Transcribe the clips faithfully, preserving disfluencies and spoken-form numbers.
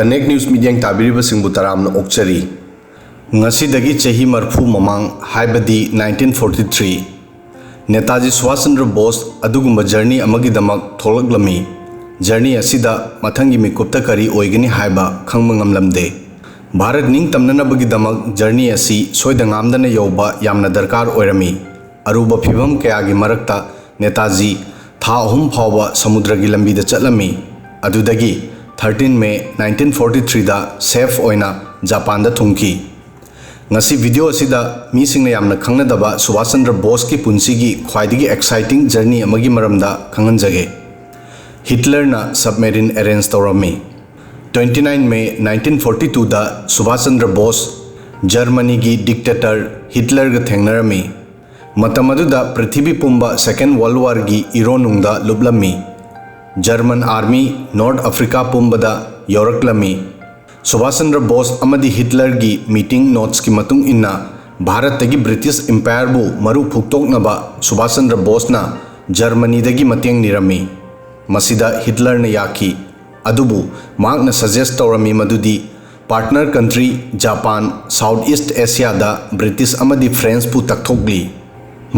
Connect News ꯃꯤꯠꯌꯦꯡ ꯇꯥꯕꯤꯔꯤꯕꯁꯤꯡꯕꯨ ꯇꯔꯥꯝꯅ ꯑꯣꯛꯆꯔꯤ꯫ ꯉꯁꯤꯗꯒꯤ ꯆꯍꯤ ꯃꯔꯐꯨ ꯃꯃꯥꯡ, ꯍꯥꯏꯕꯗꯤ nineteen forty three, Netaji Subhash Chandra Bose ꯑꯗꯨꯒꯨꯝꯕ ꯖꯔꯅꯤ ꯑꯃꯒꯤꯗꯃꯛ ꯊꯣꯛꯂꯛꯂꯝꯃꯤ꯫ ꯖꯔꯅꯤ ꯑꯁꯤꯗ ꯃꯊꯪꯒꯤ ꯃꯤꯀꯨꯞꯇ ꯀꯔꯤ ꯑꯣꯏꯒꯅꯤ ꯍꯥꯏꯕ ꯈꯪꯕ ꯉꯝꯂꯝꯗꯦ꯫ ꯚꯥꯔꯠ ꯅꯤꯡꯇꯝꯅꯅꯕꯒꯤꯗꯃꯛ ꯖꯔꯅꯤ ꯑꯁꯤ ꯁꯣꯏꯗ ꯉꯥꯝꯗꯅ ꯌꯧꯕ ꯌꯥꯝꯅ ꯗꯔꯀꯥꯔ ꯑꯣꯏꯔꯝꯃꯤ꯫ ꯑꯔꯨꯕ ꯐꯤꯚꯝ ꯀꯌꯥꯒꯤ ꯃꯔꯛꯇ ꯅꯦꯇꯥꯖꯤ ꯊꯥ ꯑꯍꯨꯝ ꯐꯥꯎꯕ ꯁꯃꯨꯗ꯭ꯔꯒꯤ ꯂꯝꯕꯤꯗ ꯆꯠꯂꯝꯃꯤ꯫ ꯑꯗꯨꯗꯒꯤ thirteen May nineteen forty three ꯗ ꯁꯦꯐ ꯑꯣꯏꯅ ꯖꯄꯥꯟꯗ ꯊꯨꯡꯈꯤ꯫ ꯉꯁꯤ ꯚꯤꯗꯤꯑꯣ ꯑꯁꯤꯗ ꯃꯤꯁꯤꯡꯅ ꯌꯥꯝꯅ ꯈꯪꯅꯗꯕ ꯁꯨꯚꯥꯁ ꯆꯟꯗ꯭ꯔ ꯕꯣꯁꯀꯤ ꯄꯨꯟꯁꯤꯒꯤ ꯈ꯭ꯋꯥꯏꯗꯒꯤ ꯑꯦꯛꯁꯥꯏꯇꯤꯡ ꯖꯔꯅꯤ ꯑꯃꯒꯤ ꯃꯔꯝꯗ ꯈꯪꯍꯟꯖꯒꯦ꯫ ꯍꯤꯠꯂꯔꯅ ꯁꯕꯃꯦꯔꯤꯟ ꯑꯦꯔꯦꯟꯖ ꯇꯧꯔꯝꯃꯤ꯫ Twenty nine May nineteen forty two ꯗ ꯁꯨꯚꯥꯁ ꯆꯟꯗ꯭ꯔ ꯕꯣꯁ ꯖꯔꯃꯅꯤꯒꯤ ꯗꯤꯛꯇꯦꯇꯔ ꯍꯤꯠꯂꯔꯒ ꯊꯦꯡꯅꯔꯝꯃꯤ꯫ ꯃꯇꯝ ꯑꯗꯨꯗ ꯄ꯭ꯔꯤꯊꯤꯕꯤ ꯄꯨꯝꯕ ꯁꯦꯀꯦꯟ ꯋꯥꯔꯜ ꯋꯥꯔꯒꯤ ꯏꯔꯣ ꯅꯨꯡꯗ ꯂꯨꯞꯂꯝꯃꯤ꯫ ꯖꯔꯃꯟ ꯑꯥꯔꯃꯤ ꯅꯣꯔꯠ ꯑꯐ꯭ꯔꯤꯀꯥ ꯄꯨꯝꯕꯗ ꯌꯧꯔꯛꯂꯝꯃꯤ꯫ ꯁꯨꯚꯥꯁ ꯆꯟꯗ꯭ꯔ ꯕꯣꯁ ꯑꯃꯗꯤ ꯍꯤꯠꯂꯔꯒꯤ ꯃꯤꯇꯤꯡ ꯅꯣꯠꯁꯀꯤ ꯃꯇꯨꯡ ꯏꯟꯅ, ꯚꯥꯔꯠꯇꯒꯤ ꯕ꯭ꯔꯤꯇꯤꯁ ꯏꯝꯄꯥꯌꯔꯕꯨ ꯃꯔꯨ ꯐꯨꯛꯇꯣꯛꯅꯕ ꯁꯨꯚꯥꯁ ꯆꯟꯗ꯭ꯔ ꯕꯣꯁꯅ ꯖꯔꯃꯅꯤꯗꯒꯤ ꯃꯇꯦꯡ ꯅꯤꯔꯝꯃꯤ꯫ ꯃꯁꯤꯗ ꯍꯤꯠꯂꯔꯅ ꯌꯥꯈꯤ, ꯑꯗꯨꯕꯨ ꯃꯍꯥꯛꯅ ꯁꯖꯦꯁ ꯇꯧꯔꯝꯃꯤ ꯃꯗꯨꯗꯤ partner country Japan south east ꯑꯦꯁꯤꯌꯥꯗ ꯕ꯭ꯔꯤꯇꯤꯁ ꯑꯃꯗꯤ ꯐ꯭ꯔꯦꯟꯁꯄꯨ ꯇꯛꯊꯣꯛꯂꯤ꯫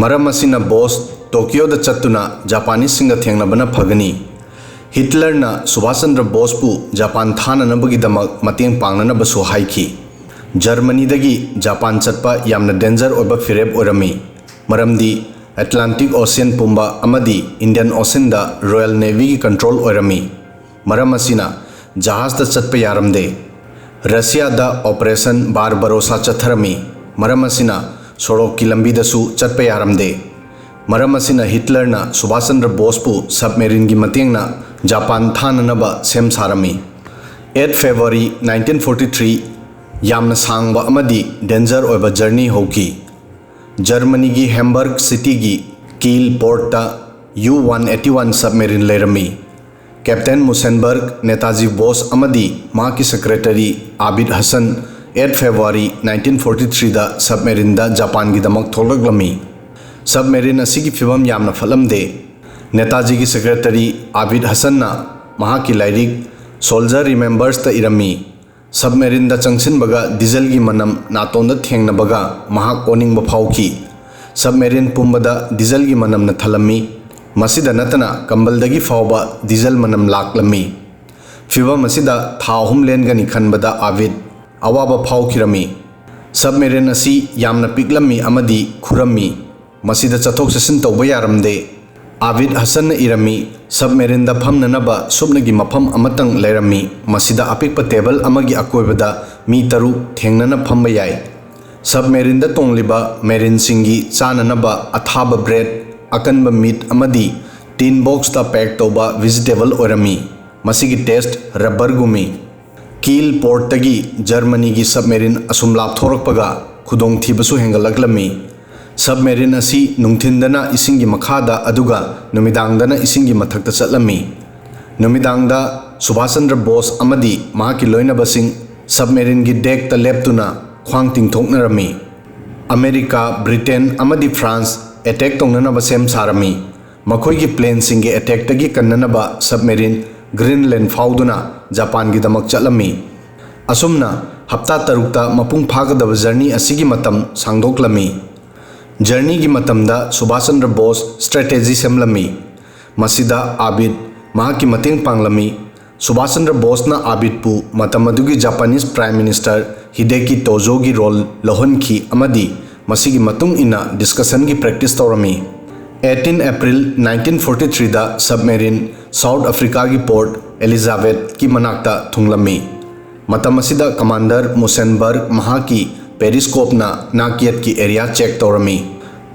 ꯃꯔꯝ ꯑꯁꯤꯅ ꯕꯣꯁ ꯇꯣꯀꯤꯌꯣꯗ ꯆꯠꯇꯨꯅ ꯖꯄꯥꯅꯤꯁꯁꯤꯡꯒ ꯊꯦꯡꯅꯕꯅ ꯐꯒꯅꯤ꯫ ꯍꯤꯠꯂꯔꯅ ꯁꯨꯚꯥꯁ ꯆꯟꯗ꯭ꯔ ꯕꯣꯁꯄꯨ ꯖꯄꯥꯟ ꯊꯥꯅꯅꯕꯒꯤꯗꯃꯛ ꯃꯇꯦꯡ ꯄꯥꯡꯅꯅꯕꯁꯨ ꯍꯥꯏꯈꯤ꯫ ꯖꯔꯃꯅꯤꯗꯒꯤ ꯖꯄꯥꯟ ꯆꯠꯄ ꯌꯥꯝꯅ ꯗꯦꯟꯖꯔ ꯑꯣꯏꯕ ꯐꯤꯔꯦꯞ ꯑꯣꯏꯔꯝꯃꯤ, ꯃꯔꯝꯗꯤ ꯑꯦꯠꯂꯥꯟꯇꯤꯛ ꯑꯣꯁꯤꯌꯟ ꯄꯨꯝꯕ ꯑꯃꯗꯤ ꯏꯟꯗꯤꯌꯟ ꯑꯣꯁꯤꯌꯟꯗ ꯔꯣꯌꯦꯜ ꯅꯦꯚꯤꯒꯤ ꯀꯟꯇ꯭ꯔꯣꯜ ꯑꯣꯏꯔꯝꯃꯤ꯫ ꯃꯔꯝ ꯑꯁꯤꯅ ꯖꯍꯥꯖꯇ ꯆꯠꯄ ꯌꯥꯔꯝꯗꯦ꯫ ꯔꯁꯤꯌꯥꯗ ꯑꯣꯄꯔꯦꯁꯟ ꯕꯥꯔꯕꯔꯣꯁꯥ ꯆꯠꯊꯔꯝꯃꯤ, ꯃꯔꯝ ꯑꯁꯤꯅ ꯁꯣꯔꯣꯛꯀꯤ ꯂꯝꯕꯤꯗꯁꯨ ꯆꯠꯄ ꯌꯥꯔꯝꯗꯦ꯫ ꯃꯔꯝ ꯑꯁꯤꯅ ꯍꯤꯠꯂꯔꯅ ꯁꯨꯚꯥꯁ ꯆꯟꯗ꯭ꯔ ꯕꯣꯁꯄꯨ ꯁꯕꯃꯦꯔꯤꯟꯒꯤ ꯃꯇꯦꯡꯅ ꯖꯄꯥꯟ ꯊꯥꯅꯅꯕ ꯁꯦꯝ ꯁꯥꯔꯝꯃꯤ꯫ Eight February nineteen forty three, ꯌꯥꯝꯅ ꯁꯥꯡꯕ ꯑꯃꯗꯤ ꯗꯦꯟꯖꯔ ꯑꯣꯏꯕ ꯖꯔꯅꯤ ꯍꯧꯈꯤ꯫ ꯖꯔꯃꯅꯤꯒꯤ ꯍꯦꯝꯕꯔꯒ ꯁꯤꯇꯤꯒꯤ ꯀꯤꯜ ꯄꯣꯔꯠꯇ U one eighty one ꯁꯕꯃꯦꯔꯤꯟ ꯂꯩꯔꯝꯃꯤ꯫ ꯀꯦꯞꯇꯦꯟ ꯃꯨꯁꯦꯟꯕꯔꯒ, ꯅꯦꯇꯥꯖꯤ ꯕꯣꯁ ꯑꯃꯗꯤ ꯃꯍꯥꯛꯀꯤ secretary Abid Hasan eight February nineteen forty three ꯗ ꯁꯕꯃꯦꯔꯤꯟꯗ ꯖꯄꯥꯟꯒꯤꯗꯃꯛ ꯊꯣꯛꯂꯛꯂꯝꯃꯤ꯫ ꯁꯕꯃꯦꯔꯤꯟ ꯑꯁꯤꯒꯤ ꯐꯤꯚꯝ ꯌꯥꯝꯅ ꯐꯠꯂꯝꯗꯦ꯫ ꯅꯦꯇꯥꯖꯤꯒꯤ ꯁꯦꯀ꯭ꯔꯦꯇꯔꯤ ꯑꯥꯕꯤꯗ ꯍꯁꯟꯅ ꯃꯍꯥꯛꯀꯤ ꯂꯥꯏꯔꯤꯛ Soldier Remembers ꯇ ꯏꯔꯝꯃꯤ, "ꯁꯕꯃꯦꯔꯤꯟꯗ ꯆꯪꯁꯤꯟꯕꯒ ꯗꯤꯖꯜꯒꯤ ꯃꯅꯝ ꯅꯥꯇꯣꯟꯗ ꯊꯦꯡꯅꯕꯒ ꯃꯍꯥꯛ ꯑꯣꯅꯤꯡꯕ ꯐꯥꯎꯈꯤ꯫ ꯁꯕꯃꯦꯔꯤꯟ ꯄꯨꯝꯕꯗ ꯗꯤꯖꯜꯒꯤ ꯃꯅꯝꯅ ꯊꯜꯂꯝꯃꯤ꯫ ꯃꯁꯤꯗ ꯅꯠꯇꯅ ꯀꯝꯕꯜꯗꯒꯤ ꯐꯥꯎꯕ ꯗꯤꯖꯜ ꯃꯅꯝ ꯂꯥꯛꯂꯝꯃꯤ꯫ ꯐꯤꯚꯝ ꯑꯁꯤꯗ ꯊꯥ ꯑꯍꯨꯝ ꯂꯦꯟꯒꯅꯤ ꯈꯟꯕꯗ ꯑꯥꯕꯤꯗ ꯑꯋꯥꯕ ꯐꯥꯎꯈꯤꯔꯝꯃꯤ꯫ ꯁꯕꯃꯦꯔꯤꯟ ꯑꯁꯤ ꯌꯥꯝꯅ ꯄꯤꯛꯂꯝꯃꯤ ꯑꯃꯗꯤ ꯈꯨꯔꯝꯃꯤ꯫ ꯃꯁꯤꯗ ꯆꯠꯊꯣꯛ ꯆꯠꯁꯤꯟ ꯇꯧꯕ ꯌꯥꯔꯝꯗꯦ"꯫ ꯑꯥꯕꯤꯗ ꯍꯁꯟꯅ ꯏꯔꯝꯃꯤ, "ꯁꯕꯃꯦꯔꯤꯟꯗ ꯐꯝꯅꯅꯕ ꯁꯨꯞꯅꯒꯤ ꯃꯐꯝ ꯑꯃꯇꯪ ꯂꯩꯔꯝꯃꯤ꯫ ꯃꯁꯤꯗ ꯑꯄꯤꯛꯄ ꯇꯦꯕꯜ ꯑꯃꯒꯤ ꯑꯀꯣꯏꯕꯗ ꯃꯤ ꯇꯔꯨꯛ ꯊꯦꯡꯅꯅ ꯐꯝꯕ ꯌꯥꯏ꯫ ꯁꯕꯃꯦꯔꯤꯟꯗ ꯇꯣꯡꯂꯤꯕ ꯃꯦꯔꯤꯟꯁꯤꯡꯒꯤ ꯆꯥꯅꯅꯕ ꯑꯊꯥꯕ ꯕ꯭ꯔꯦꯗ, ꯑꯀꯟꯕ ꯃꯤꯠ ꯑꯃꯗꯤ ꯇꯤꯟ ꯕꯣꯛꯁꯇ ꯄꯦꯛ ꯇꯧꯕ ꯚꯤꯖꯤꯇꯦꯕꯜ ꯑꯣꯏꯔꯝꯃꯤ꯫ ꯃꯁꯤꯒꯤ ꯇꯦꯁ꯭ꯠ ꯔꯕꯔꯒꯨꯝꯃꯤ"꯫ ꯀꯤꯜ ꯄꯣꯔꯠꯇꯒꯤ ꯖꯔꯃꯅꯤꯒꯤ ꯁꯕꯃꯦꯔꯤꯟ ꯑꯁꯨꯝ ꯂꯥꯞꯊꯣꯔꯛꯄꯒ ꯈꯨꯗꯣꯡꯊꯤꯕꯁꯨ ꯍꯦꯟꯒꯠꯂꯛꯂꯝꯃꯤ꯫ ꯁꯕꯃꯦꯔꯤꯟ ꯑꯁꯤ ꯅꯨꯡꯊꯤꯟꯗꯅ ꯏꯁꯤꯡꯒꯤ ꯃꯈꯥꯗ ꯑꯗꯨꯒ ꯅꯨꯃꯤꯗꯥꯡꯗꯅ ꯏꯁꯤꯡꯒꯤ ꯃꯊꯛꯇ ꯆꯠꯂꯝꯃꯤ꯫ ꯅꯨꯃꯤꯗꯥꯡꯗ ꯁꯨꯚꯥꯁ ꯆꯟꯗ꯭ꯔ ꯕꯣꯁ ꯑꯃꯗꯤ ꯃꯍꯥꯛꯀꯤ ꯂꯣꯏꯅꯕꯁꯤꯡ ꯁꯕꯃꯦꯔꯤꯟꯒꯤ ꯗꯦꯛꯇ ꯂꯦꯞꯇꯨꯅ ꯈ꯭ꯋꯥꯡ ꯇꯤꯡꯊꯣꯛꯅꯔꯝꯃꯤ꯫ ꯑꯃꯦꯔꯤꯀꯥ, ꯕ꯭ꯔꯤꯇꯦꯟ ꯑꯃꯗꯤ ꯐ꯭ꯔꯥꯟꯁ ꯑꯦꯇꯦꯛ ꯇꯧꯅꯅꯕ ꯁꯦꯝ ꯁꯥꯔꯝꯃꯤ꯫ ꯃꯈꯣꯏꯒꯤ ꯄ꯭ꯂꯦꯟꯁꯤꯡꯒꯤ ꯑꯦꯇꯦꯛꯇꯒꯤ ꯀꯟꯅꯅꯕ ꯁꯕꯃꯦꯔꯤꯟ ꯒ꯭ꯔꯤꯟꯂꯦꯟ ꯐꯥꯎꯗꯨꯅ ꯖꯄꯥꯟꯒꯤꯗꯃꯛ ꯆꯠꯂꯝꯃꯤ꯫ ꯑꯁꯨꯝꯅ ꯍꯞꯇꯥ ꯇꯔꯨꯛꯇ ꯃꯄꯨꯡ ꯐꯥꯒꯗꯕ ꯖꯔꯅꯤ ꯑꯁꯤꯒꯤ ꯃꯇꯝ ꯁꯥꯡꯗꯣꯛꯂꯝꯃꯤ꯫ ꯖꯔꯅꯤꯒꯤ ꯃꯇꯝꯗ ꯁꯨꯚꯥꯁ ꯆꯟꯗ꯭ꯔ ꯕꯣꯁ ꯁ꯭ꯇ꯭ꯔꯦꯇꯦꯖꯤ ꯁꯦꯝꯂꯝꯃꯤ꯫ ꯃꯁꯤꯗ ꯑꯥꯕꯤꯗ ꯃꯍꯥꯛꯀꯤ ꯃꯇꯦꯡ ꯄꯥꯡꯂꯝꯃꯤ꯫ ꯁꯨꯚꯥꯁ ꯆꯟꯗ꯭ꯔ ꯕꯣꯁꯅ ꯑꯥꯕꯤꯗꯄꯨ ꯃꯇꯝ ꯑꯗꯨꯒꯤ ꯖꯄꯥꯅꯤꯁ ꯄ꯭ꯔꯥꯏꯝ ꯃꯤꯅꯤꯁꯇꯔ ꯍꯤꯗꯦꯀꯤ ꯇꯣꯖꯣꯒꯤ ꯔꯣꯜ ꯂꯧꯍꯟꯈꯤ ꯑꯃꯗꯤ ꯃꯁꯤꯒꯤ ꯃꯇꯨꯡ ꯏꯟꯅ ꯗꯤꯁꯀꯁꯟꯒꯤ ꯄ꯭ꯔꯦꯛꯇꯤꯁ ꯇꯧꯔꯝꯃꯤ꯫ ꯑꯩꯠꯇꯤꯟ ꯑꯦꯄ꯭ꯔꯤꯜ ꯅꯥꯏꯟꯇꯤꯟ ꯐꯣꯔꯇꯤ ꯊ꯭ꯔꯤꯗ ꯁꯕꯃꯦꯔꯤꯟ ꯁꯥꯎꯠ ꯑꯐ꯭ꯔꯤꯀꯥꯒꯤ ꯄꯣꯔꯠ ꯑꯦꯂꯤꯖꯥꯕꯦꯊꯀꯤ ꯃꯅꯥꯛꯇ ꯊꯨꯡꯂꯝꯃꯤ꯫ ꯃꯇꯝ ꯑꯁꯤꯗ ꯀꯃꯥꯟꯗꯔ ꯃꯨꯁꯦꯟꯕꯔꯒ ꯃꯍꯥꯛꯀꯤ ꯄꯦꯔꯤꯁꯀꯣꯞꯅ ꯅꯥꯛꯌꯦꯠꯀꯤ ꯑꯦꯔꯤꯌꯥ ꯆꯦꯛ ꯇꯧꯔꯝꯃꯤ꯫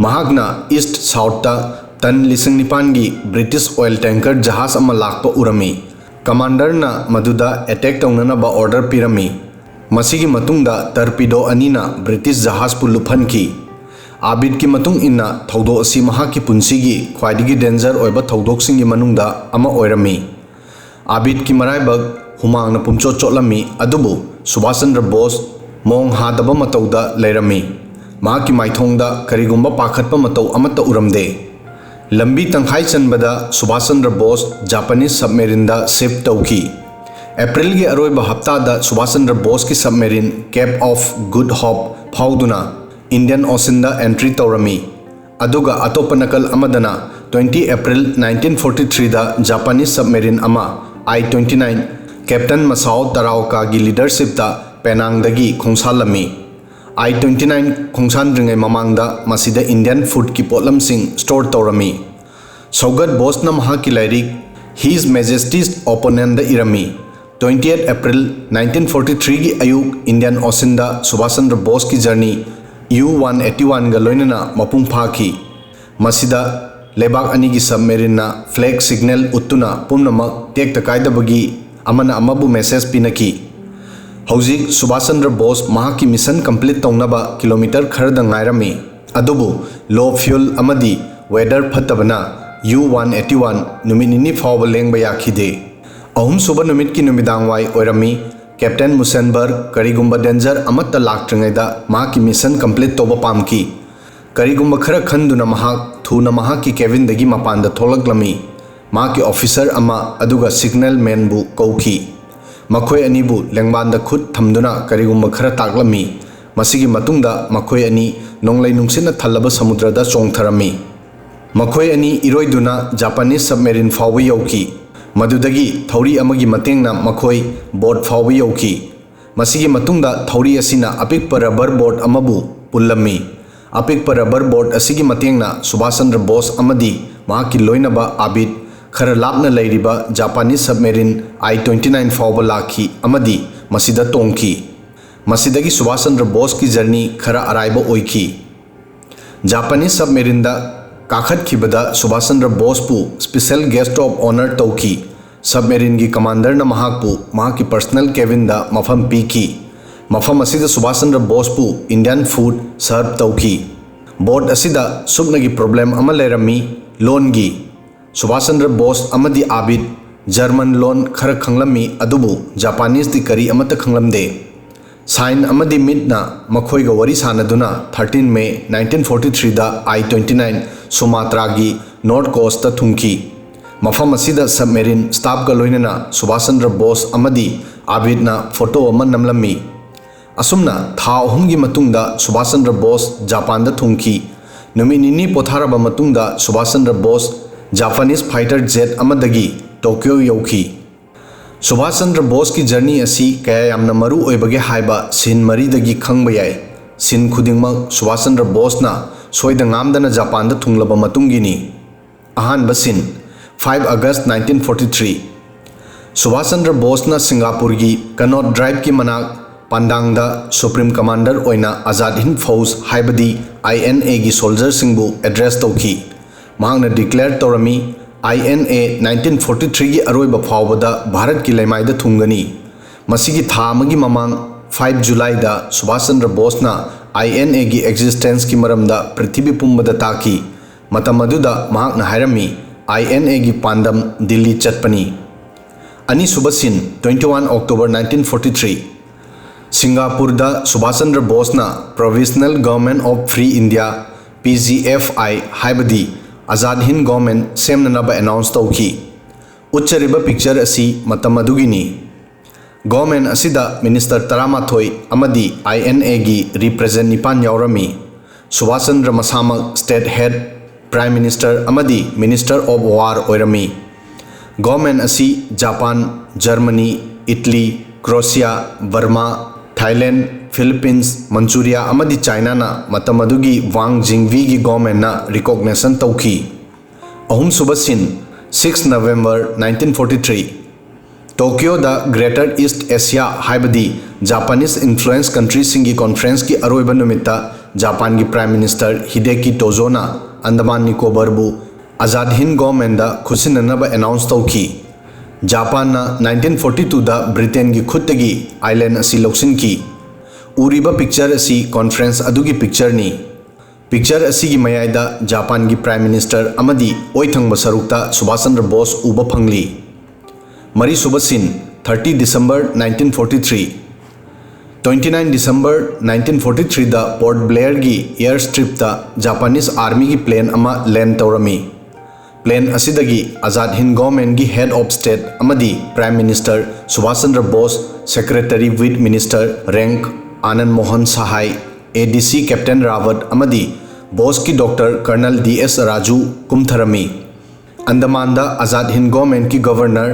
ꯃꯍꯥꯛꯅ ꯏꯁ꯭ꯠ ꯁꯥꯎꯠꯇ ꯇꯟ ꯂꯤꯁꯤꯡ ꯅꯤꯄꯥꯟꯒꯤ ꯕ꯭ꯔꯤꯇꯤꯁ ꯑꯣꯏꯜ ꯇꯦꯡꯀꯔ ꯖꯍꯥꯖ ꯑꯃ ꯂꯥꯛꯄ ꯎꯔꯝꯃꯤ꯫ ꯀꯃꯥꯟꯗꯔꯅ ꯃꯗꯨꯗ ꯑꯦꯇꯦꯛ ꯇꯧꯅꯅꯕ ꯑꯣꯔꯗꯔ ꯄꯤꯔꯝꯃꯤ꯫ ꯃꯁꯤꯒꯤ ꯃꯇꯨꯡꯗ ꯇꯔꯄꯤꯗꯣ ꯑꯅꯤꯅ ꯕ꯭ꯔꯤꯇꯤꯁ ꯖꯍꯥꯖꯄꯨ ꯂꯨꯞꯍꯟꯈꯤ꯫ ꯑꯥꯕꯤꯗꯀꯤ ꯃꯇꯨꯡ ꯏꯟꯅ ꯊꯧꯗꯣꯛ ꯑꯁꯤ ꯃꯍꯥꯛꯀꯤ ꯄꯨꯟꯁꯤꯒꯤ ꯈ꯭ꯋꯥꯏꯗꯒꯤ ꯗꯦꯟꯖꯔ ꯑꯣꯏꯕ ꯊꯧꯗꯣꯛꯁꯤꯡꯒꯤ ꯃꯅꯨꯡꯗ ꯑꯃ ꯑꯣꯏꯔꯝꯃꯤ꯫ ꯑꯥꯕꯤꯗꯀꯤ ꯃꯔꯥꯏꯕꯛ ꯍꯨꯃꯥꯡꯅ ꯄꯨꯝꯆꯣꯠ ꯆꯣꯠꯂꯝꯃꯤ, ꯑꯗꯨꯕꯨ ꯁꯨꯚꯥꯁ ꯆꯟꯗ꯭ꯔ ꯕꯣꯁ ꯃꯑꯣꯡ ꯍꯥꯗꯕ ꯃꯇꯧꯗ ꯂꯩꯔꯝꯃꯤ꯫ ꯃꯍꯥꯛꯀꯤ ꯃꯥꯏꯊꯣꯡꯗ ꯀꯔꯤꯒꯨꯝꯕ ꯄꯥꯈꯠꯄ ꯃꯇꯧ ꯑꯃꯠꯇ ꯎꯔꯝꯗꯦ꯫ ꯂꯝꯕꯤ ꯇꯪꯈꯥꯏ ꯆꯟꯕꯗ ꯁꯨꯚꯥꯁ ꯆꯟꯗ꯭ꯔ ꯕꯣꯁ ꯖꯄꯥꯅꯤꯁ ꯁꯕꯃꯦꯔꯤꯟꯗ ꯁꯤꯐ ꯇꯧꯈꯤ꯫ ꯑꯦꯄ꯭ꯔꯤꯜꯒꯤ ꯑꯔꯣꯏꯕ ꯍꯞꯇꯥꯗ Subhash Chandra ꯕꯣꯁꯀꯤ submarine Cape of Good Hope ꯐꯥꯎꯗꯨꯅ Indian Oceanꯗ entry ꯇꯧꯔꯝꯃꯤ꯫ ꯑꯗꯨꯒ ꯑꯇꯣꯞꯄ ꯅꯥꯀꯜ ꯑꯃꯗꯅ, twenty April nineteen forty threeꯗ Japanese submarine ꯑꯃ, I twenty nine, Captain Masao Taraokaꯒꯤ leadershipꯇ ꯄꯦꯅꯥꯡꯗꯒꯤ ꯈꯣꯡꯁꯥꯜꯂꯝꯃꯤ꯫ I twenty nine ꯈꯣꯡꯁꯥꯟꯗ꯭ꯔꯤꯉꯩ ꯃꯃꯥꯡꯗ ꯃꯁꯤꯗ Indian foodꯀꯤ ꯄꯣꯠꯂꯝꯁꯤꯡ store ꯇꯧꯔꯝꯃꯤ꯫ ꯁꯧꯒꯠ ꯕꯣꯁꯅ ꯃꯍꯥꯛꯀꯤ ꯂꯥꯏꯔꯤꯛ His Majesty's Opponentꯗ ꯏꯔꯝꯃꯤ, "Twentieth April nineteen forty threeꯒꯤ ꯑꯌꯨꯛ Indian Oceanꯗ ꯁꯨꯚꯥꯁ ꯆꯟꯗ꯭ꯔ ꯕꯣꯁꯀꯤ journey U one eighty oneꯒ ꯂꯣꯏꯅꯅ ꯃꯄꯨꯡ ꯐꯥꯈꯤ꯫ ꯃꯁꯤꯗ ꯂꯩꯕꯥꯛ ꯑꯅꯤꯒꯤ submarineꯅ flag signal ꯎꯠꯇꯨꯅ ꯄꯨꯝꯅꯃꯛ ꯇꯦꯛꯇ ꯀꯥꯏꯗꯕꯒꯤ ꯑꯃꯅ ꯑꯃꯕꯨ message ꯄꯤꯅꯈꯤ꯫ ꯍꯧꯖꯤꯛ ꯁꯨꯚꯥꯁ ꯆꯟꯗ꯭ꯔ ꯕꯣꯁ ꯃꯍꯥꯛꯀꯤ mission complete ꯇꯧꯅꯕ kilometre ꯈꯔꯗ ꯉꯥꯏꯔꯝꯃꯤ꯫ ꯑꯗꯨꯕꯨ low fuel ꯑꯃꯗꯤ weather ꯐꯠꯇꯕꯅ U one eighty one ꯅꯨꯃꯤꯠ ꯅꯤꯅꯤ ꯐꯥꯎꯕ ꯂꯦꯡꯕ ꯌꯥꯈꯤꯗꯦ꯫ ꯑꯍꯨꯝꯁꯨꯕ ꯅꯨꯃꯤꯠꯀꯤ ꯅꯨꯃꯤꯗꯥꯡꯋꯥꯏ ꯑꯣꯏꯔꯝꯃꯤ꯫ Captain Musenberg ꯀꯔꯤꯒꯨꯝꯕ danger ꯑꯃꯠꯇ ꯂꯥꯛꯇ꯭ꯔꯤꯉꯩꯗ ꯃꯍꯥꯛꯀꯤ mission complete ꯇꯧꯕ ꯄꯥꯝꯈꯤ꯫ ꯀꯔꯤꯒꯨꯝꯕ ꯈꯔ ꯈꯟꯗꯨꯅ ꯃꯍꯥꯛ ꯊꯨꯅ ꯃꯍꯥꯛꯀꯤ cabinꯗꯒꯤ ꯃꯄꯥꯟꯗ ꯊꯣꯛꯂꯛꯂꯝꯃꯤ꯫ ꯃꯍꯥꯛꯀꯤ officer ꯑꯃ ꯑꯗꯨꯒ signal manꯕꯨ ꯀꯧꯈꯤ꯫ ꯃꯈꯣꯏ ꯑꯅꯤꯕꯨ ꯂꯦꯡꯕꯥꯟꯗ ꯈꯨꯠ ꯊꯝꯗꯨꯅ ꯀꯔꯤꯒꯨꯝꯕ ꯈꯔ ꯇꯥꯛꯂꯝꯃꯤ꯫ ꯃꯁꯤꯒꯤ ꯃꯇꯨꯡꯗ ꯃꯈꯣꯏ ꯑꯅꯤ ꯅꯣꯡꯂꯩ ꯅꯨꯡꯁꯤꯠꯅ ꯊꯜꯂꯕ ꯁꯃꯨꯗ꯭ꯔꯗ ꯆꯣꯡꯊꯔꯝꯃꯤ꯫ ꯃꯈꯣꯏ ꯑꯅꯤ ꯏꯔꯣꯏꯗꯨꯅ Japanese submarine ꯐꯥꯎꯕ ꯌꯧꯈꯤ꯫ ꯃꯗꯨꯗꯒꯤ ꯊꯧꯔꯤ ꯑꯃꯒꯤ ꯃꯇꯦꯡꯅ ꯃꯈꯣꯏ boat ꯐꯥꯎꯕ ꯌꯧꯈꯤ꯫ ꯃꯁꯤꯒꯤ ꯃꯇꯨꯡꯗ ꯊꯧꯔꯤ ꯑꯁꯤꯅ ꯑꯄꯤꯛꯄ rubber boat ꯑꯃꯕꯨ ꯄꯨꯜꯂꯝꯃꯤ꯫ ꯑꯄꯤꯛꯄ rubber boat ꯑꯁꯤꯒꯤ ꯃꯇꯦꯡꯅ ꯁꯨꯚꯥꯁ ꯆꯟꯗ꯭ꯔ ꯕꯣꯁ ꯑꯃꯗꯤ ꯃꯍꯥꯛꯀꯤ ꯂꯣꯏꯅꯕ ꯑꯥꯕꯤꯗ ꯈꯔ ꯂꯥꯞꯅ ꯂꯩꯔꯤꯕ Japanese submarine I twenty nine ꯐꯥꯎꯕ ꯂꯥꯛꯈꯤ ꯑꯃꯗꯤ ꯃꯁꯤꯗ ꯇꯣꯡꯈꯤ꯫ ꯃꯁꯤꯗꯒꯤ ꯁꯨꯚꯥꯁ ꯆꯟꯗ꯭ꯔ ꯕꯣꯁꯀꯤ journey ꯈꯔ ꯑꯔꯥꯏꯕ ꯑꯣꯏꯈꯤ꯫ Japanese submarineꯗ ꯀꯥꯈꯠꯈꯤꯕꯗ Subhash Chandra ꯕꯣꯁꯄꯨ special guest of honour ꯇꯧꯈꯤ꯫ Submarineꯒꯤ commanderꯅ ꯃꯍꯥꯛꯄꯨ ꯃꯍꯥꯛꯀꯤ personal cabinꯗ ꯃꯐꯝ ꯄꯤꯈꯤ꯫ ꯃꯐꯝ ꯑꯁꯤꯗ Subhash Chandra ꯕꯣꯁꯄꯨ Indian food serve ꯇꯧꯈꯤ꯫ Boat ꯑꯁꯤꯗ ꯁꯨꯞꯅꯒꯤ problem ꯑꯃ ꯂꯩꯔꯝꯃꯤ, ꯂꯣꯟꯒꯤ꯫ ꯁꯨꯚꯥꯁ ꯆꯟꯗ꯭ꯔ ꯕꯣꯁ ꯑꯃꯗꯤ ꯑꯥꯕꯤꯗ German ꯂꯣꯟ ꯈꯔ ꯈꯪꯂꯝꯃꯤ, ꯑꯗꯨꯕꯨ Japaneseꯗꯤ ꯀꯔꯤ ꯑꯃꯠꯇ ꯈꯪꯂꯝꯗꯦ꯫ Sign ꯑꯃꯗꯤ ꯃꯤꯠꯅ ꯃꯈꯣꯏꯒ ꯋꯥꯔꯤ ꯁꯥꯅꯗꯨꯅ thirteen May nineteen forty threeꯗ I twenty nine Sumatraꯒꯤ north coastꯇ ꯊꯨꯡꯈꯤ꯫ ꯃꯐꯝ ꯑꯁꯤꯗ submarine staffꯀ ꯂꯣꯏꯅꯅ ꯁꯨꯚꯥꯁ ꯆꯟꯗ꯭ꯔ ꯕꯣꯁ ꯑꯃꯗꯤ ꯑꯥꯕꯤꯗꯅ ꯐꯣꯇꯣ ꯑꯃ ꯅꯝꯂꯝꯃꯤ꯫ ꯑꯁꯨꯝꯅ ꯊꯥ ꯑꯍꯨꯝꯒꯤ ꯃꯇꯨꯡꯗ ꯁꯨꯚꯥꯁ ꯆꯟꯗ꯭ꯔ ꯕꯣꯁ ꯖꯄꯥꯟꯗ ꯊꯨꯡꯈꯤ꯫ ꯅꯨꯃꯤꯠ ꯅꯤꯅꯤ ꯄꯣꯊꯥꯔꯕ ꯃꯇꯨꯡꯗ Subhas Chandra Bose Japanese fighter jet ꯑꯃꯗꯒꯤ ꯇꯣꯀꯤꯌꯣ ꯌꯧꯈꯤ꯫ ꯁꯨꯚꯥꯁ ꯆꯟꯗ꯭ꯔ ꯕꯣꯁꯀꯤ journey ꯑꯁꯤ ꯀꯌꯥ ꯌꯥꯝꯅ ꯃꯔꯨ ꯑꯣꯏꯕꯒꯦ ꯍꯥꯏꯕ scene ꯃꯔꯤꯗꯒꯤ ꯈꯪꯕ ꯌꯥꯏ꯫ Scene ꯈꯨꯗꯤꯡꯃꯛ ꯁꯨꯚꯥꯁ ꯆꯟꯗ꯭ꯔ ꯕꯣꯁꯅ ꯁꯣꯏꯗ ꯉꯥꯝꯗꯅ ꯖꯄꯥꯟꯗ ꯊꯨꯡꯂꯕ ꯃꯇꯨꯡꯒꯤꯅꯤ꯫ ꯑꯍꯥꯟꯕ scene, five August nineteen forty three꯫ Subhash Chandra ꯕꯣꯁꯅ ꯁꯤꯡꯒꯥꯄꯨꯔꯒꯤ ꯀꯅꯣꯠ ꯗ꯭ꯔꯥꯏꯚꯀꯤ ꯃꯅꯥꯛ ꯄꯥꯟꯗꯥꯡꯗ Supreme Commander ꯑꯣꯏꯅ ꯑꯖꯥꯗ ꯍꯤꯟꯗ ꯐꯧꯖ ꯍꯥꯏꯕꯗꯤ INAꯒꯤ soldierꯁꯤꯡꯕꯨ address ꯇꯧꯈꯤ꯫ ꯃꯍꯥꯛꯅ declare ꯇꯧꯔꯝꯃꯤ, "INA nineteen forty threeꯒꯤ ꯑꯔꯣꯏꯕ ꯐꯥꯎꯕꯗ ꯚꯥꯔꯠꯀꯤ ꯂꯩꯃꯥꯏꯗ ꯊꯨꯡꯒꯅꯤ"꯫ ꯃꯁꯤꯒꯤ ꯊꯥ ꯑꯃꯒꯤ ꯃꯃꯥꯡ, five Julyꯗ ꯁꯨꯚꯥꯁ ꯆꯟꯗ꯭ꯔ ꯕꯣꯁꯅ INAꯒꯤ existenceꯀꯤ ꯃꯔꯝꯗ ꯄ꯭ꯔꯤꯊꯤꯕꯤ ꯄꯨꯝꯕꯗ ꯇꯥꯛꯈꯤ꯫ ꯃꯇꯝ ꯑꯗꯨꯗ ꯃꯍꯥꯛꯅ ꯍꯥꯏꯔꯝꯃꯤ, "INAꯒꯤ ꯄꯥꯟꯗꯝ ꯗꯤꯜꯂꯤ ꯆꯠꯄꯅꯤ"꯫ ꯑꯅꯤꯁꯨꯕ scene, twenty one October nineteen forty three꯫ ꯁꯤꯡꯒꯥꯄꯨꯔꯗ Subhash Chandra ꯕꯣꯁꯅ Provisional Government of Free India, PGFI, ꯍꯥꯏꯕꯗꯤ ꯑꯖꯥꯗ ꯍꯤꯟꯗ government ꯁꯦꯝꯅꯅꯕ announce ꯇꯧꯈꯤ꯫ ꯎꯠꯆꯔꯤꯕ picture ꯑꯁꯤ ꯃꯇꯝ ꯑꯗꯨꯒꯤꯅꯤ꯫ Government ꯑꯁꯤꯗ minister ꯇꯔꯥꯃꯥꯊꯣꯏ ꯑꯃꯗꯤ INAꯒꯤ represent ꯅꯤꯄꯥꯟ ꯌꯥꯎꯔꯝꯃꯤ꯫ ꯁꯨꯚꯥꯁ ꯆꯟꯗ꯭ꯔ ꯃꯁꯥꯃꯛ state head, Prime Minister ꯑꯃꯗꯤ Minister of War ꯑꯣꯏꯔꯝꯃꯤ꯫ Government ꯑꯁꯤ ꯖꯄꯥꯟ, ꯖꯔꯃꯅꯤ, ꯏꯠꯂꯤ, ꯀ꯭ꯔꯣꯁꯤꯌꯥ, ꯕꯔꯃꯥ, ꯊꯥꯏꯂꯦꯟ, ꯐꯤꯂꯤꯄꯤꯟꯁ, ꯃꯟꯆꯨꯔꯤꯌꯥ ꯑꯃꯗꯤ ꯆꯥꯏꯅꯥꯅ ꯃꯇꯝ ꯑꯗꯨꯒꯤ ꯋꯥꯡ ꯖꯤꯡꯕꯤꯒꯤ governmentꯅ recognition ꯇꯧꯈꯤ꯫ ꯑꯍꯨꯝꯁꯨꯕ scene, six November nineteen forty three꯫ ꯇꯣꯀꯤꯌꯣꯗ Greater East Asia ꯍꯥꯏꯕꯗꯤ Japanese influence countryꯁꯤꯡꯒꯤ conferenceꯀꯤ ꯑꯔꯣꯏꯕ ꯅꯨꯃꯤꯠꯇ ꯖꯄꯥꯟꯒꯤ Prime Minister ꯍꯤꯗꯦꯀꯤ ꯇꯣꯖꯣꯅ ꯑꯟꯗꯃꯥꯟ ꯅꯤꯀꯣꯕꯔꯕꯨ ꯑꯖꯥꯗ ꯍꯤꯟꯗ governmentꯗ ꯈꯨꯠꯁꯤꯟꯅꯅꯕ announce ꯇꯧꯈꯤ꯫ ꯖꯄꯥꯟꯅ nineteen forty twoꯗ Britainꯒꯤ ꯈꯨꯠꯇꯒꯤ island ꯑꯁꯤ ꯂꯧꯁꯤꯟꯈꯤ꯫ ꯎꯔꯤꯕ picture ꯑꯁꯤ conference ꯑꯗꯨꯒꯤ pictureꯅꯤ꯫ Picture ꯑꯁꯤꯒꯤ ꯃꯌꯥꯏꯗ ꯖꯄꯥꯟꯒꯤ Prime Minister ꯑꯃꯗꯤ ꯑꯣꯏꯊꯪꯕ ꯁꯔꯨꯛꯇ ꯁꯨꯚꯥꯁ ꯆꯟꯗ꯭ꯔ ꯕꯣꯁ ꯎꯕ ꯐꯪꯂꯤ꯫ ꯃꯔꯤꯁꯨꯕ scene, thirty December nineteen forty three꯫ Twenty nine December nineteen forty threeꯗ Port Blairꯒꯤ air stripꯇ Japanese armyꯒꯤ plane ꯑꯃ land ꯇꯧꯔꯝꯃꯤ꯫ Plane ꯑꯁꯤꯗꯒꯤ Azad Hind Governmentꯀꯤ Head of State ꯑꯃꯗꯤ Prime Minister Subhash Chandra Bose, Secretary with Minister rank Anand Mohan Sahai, ADC Captain Rawat ꯑꯃꯗꯤ Boseꯀꯤ Doctor Colonel D S Raju ꯀꯨꯝꯊꯔꯝꯃꯤ꯫ ꯑꯟꯗꯃꯥꯟꯗ Azad Hind Governmentꯀꯤ Governor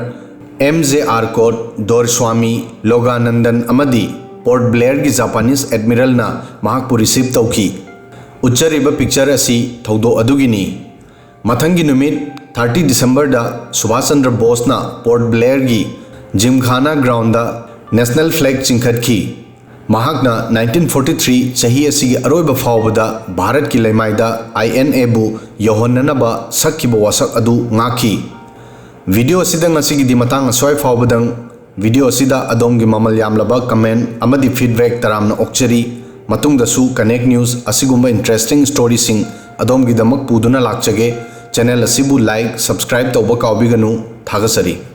M J R Kot Doraiswamy Loganathan ꯑꯃꯗꯤ Port Blairꯒꯤ Japanese Admiralꯅ ꯃꯍꯥꯛꯄꯨ receive ꯇꯧꯈꯤ꯫ ꯎꯠꯆꯔꯤꯕ picture ꯑꯁꯤ ꯊꯧꯗꯣꯛ ꯑꯗꯨꯒꯤꯅꯤ꯫ ꯃꯊꯪꯒꯤ ꯅꯨꯃꯤꯠ thirty Decemberꯗ Subhash Chandra ꯕꯣꯁꯅ Port Blairꯒꯤ Gymkhana Groundꯗ National Flag ꯆꯤꯡꯈꯠꯈꯤ꯫ ꯃꯍꯥꯛꯅ nineteen forty three ꯆꯍꯤ ꯑꯁꯤꯒꯤ ꯑꯔꯣꯏꯕ ꯐꯥꯎꯕꯗ ꯚꯥꯔꯠꯀꯤ ꯂꯩꯃꯥꯏꯗ INAꯕꯨ ꯌꯧꯍꯟꯅꯅꯕ ꯁꯛꯈꯤꯕ ꯋꯥꯁꯛ ꯑꯗꯨ ꯉꯥꯛꯈꯤ꯫ Video ꯑꯁꯤꯗ ꯉꯁꯤꯒꯤꯗꯤ ꯃꯇꯥꯡ ꯑꯁ꯭ꯋꯥꯏ ꯐꯥꯎꯕꯗꯪ꯫ Video ꯑꯁꯤꯗ ꯑꯗꯣꯝꯒꯤ ꯃꯃꯜ ꯌꯥꯝꯂꯕ comment ꯑꯃꯗꯤ feedback ꯇꯔꯥꯝꯅ ꯑꯣꯛꯆꯔꯤ꯫ ꯃꯇꯨꯡꯗꯁꯨ Connect News ꯑꯁꯤꯒꯨꯝꯕ interesting storyꯁꯤꯡ ꯑꯗꯣꯝꯒꯤꯗꯃꯛ ꯄꯨꯗꯨꯅ ꯂꯥꯛꯆꯒꯦ꯫ Channel ꯑꯁꯤꯕꯨ like, subscribe ꯇꯧꯕ ꯀꯥꯎꯕꯤꯒꯅꯨ꯫ ꯊꯥꯒꯠꯆꯔꯤ꯫